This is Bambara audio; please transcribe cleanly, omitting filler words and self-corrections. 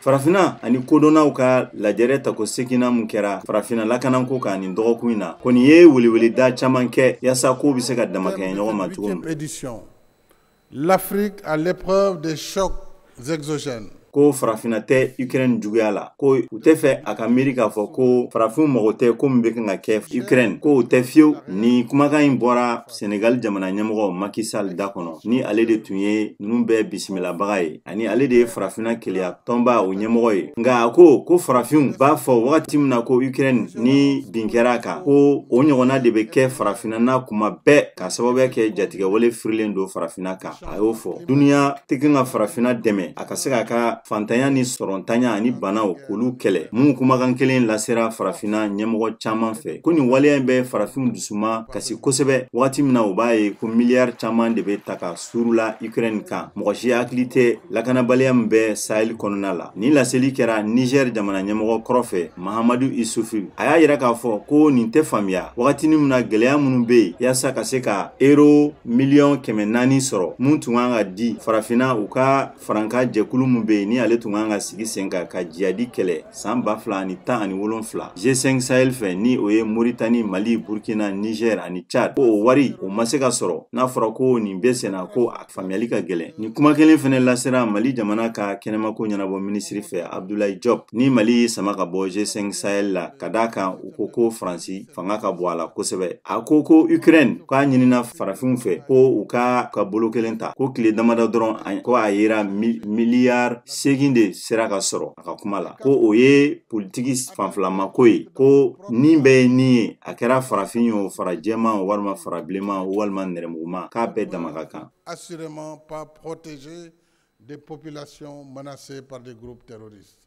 Farafinna ani kodɔnnaw ka lajɛrɛ tako seginna mun kɛra farafinna lakanako kan nin dɔgɔkun in na, kɔni ye weleweleda caman kɛ yaasa ko bɛ se ka damakɛɲɛ ɲɔgɔn ma cogo min. Édition. L'Afrique à l'épreuve des chocs exogènes. Ko farafinna tɛ Ukraine juguya la, ko u tɛ fɛ a ka miiri k'a fɔ ko farafinw mago tɛ ko min bɛ kan ka kɛ Ukraine, ko o tɛ fiyewu. Ni kumakan in bɔra Senegal jamana ɲɛmɔgɔ Macky Sall da kɔnɔ, ni ale de tun ye ninnu bɛɛ bisimilabaga ye, ani ale de ye farafinna keleya tɔnba o ɲɛmɔgɔ ye. Nka a ko ko farafinw b'a fɔ wagati min na ko Ukraine ni bin kɛra a kan, ko o ɲɔgɔnna de bɛ kɛ farafinna na kuma bɛɛ, ka sababuya kɛ jatigɛwale firilen don farafinna kan. A y'o fɔ, duniya tɛ kan ka farafinna dɛmɛ a ka se k'a ka fantanya ni sɔrɔntanya ani banaw k'olu kɛlɛ. Mun kumakan kelen lasera farafinna ɲɛmɔgɔ caman fɛ, ko nin waleya in bɛ farafinw dusuma kasi kosɛbɛ, wagati min na u b'a ye ko miliyari caman de bɛ ta ka surula Ukraine kan, mɔgɔ si hakili tɛ lakanabaliya min bɛ Sahel kɔnɔna la. Nin laseli kɛra Niger jamana ɲɛmɔgɔ kɔrɔ fɛ, Mahamadu Isufu. A y'a yira k'a fɔ ko nin tɛ faamuya wagati min na gɛlɛya minnu bɛ yen yaasa ka se ka euro miliyɔn 400 sɔrɔ mun tun kan ka di farafinna u ka farankan jɛkulu min bɛ yen, ni ale tun kan ka sigi sen kan ka jihadi kɛlɛ san 2017 G5 Sahel fɛ, ni o ye Moritani, Mali, Burkina, Niger ani Chad, ko o wari o ma se ka sɔrɔ. N'a fɔra ko nin bɛ senna, ko a faamuyali ka gɛlɛn. Nin kuma kelen fɛnɛ lasera Mali jamana ka kɛnɛmako ɲɛnabɔ minisiri fɛ, Abdoulaye Diop, ni Mali y'i sama ka bɔ G5 Sahel la, ka d'a kan u ko ko Faransi fanga ka bon a la kosɛbɛ. A ko ko Ukraine k'a ɲinina farafinw fɛ ko u ka bolo kelen ta, ko tile damadɔ dɔrɔn ko a yera miliyari 8 de sera ka sɔrɔ. A ka kuma la, ko o ye politiki fanfilamako ye, ko nin bɛɛ ye nin ye, a kɛra farafin ye o, farajɛman o, walima farabilenman o, walima nɛrɛmuguma, k'a bɛɛ dama ka kan. Assurément pas protéger des populations menacées par des groupes terroristes.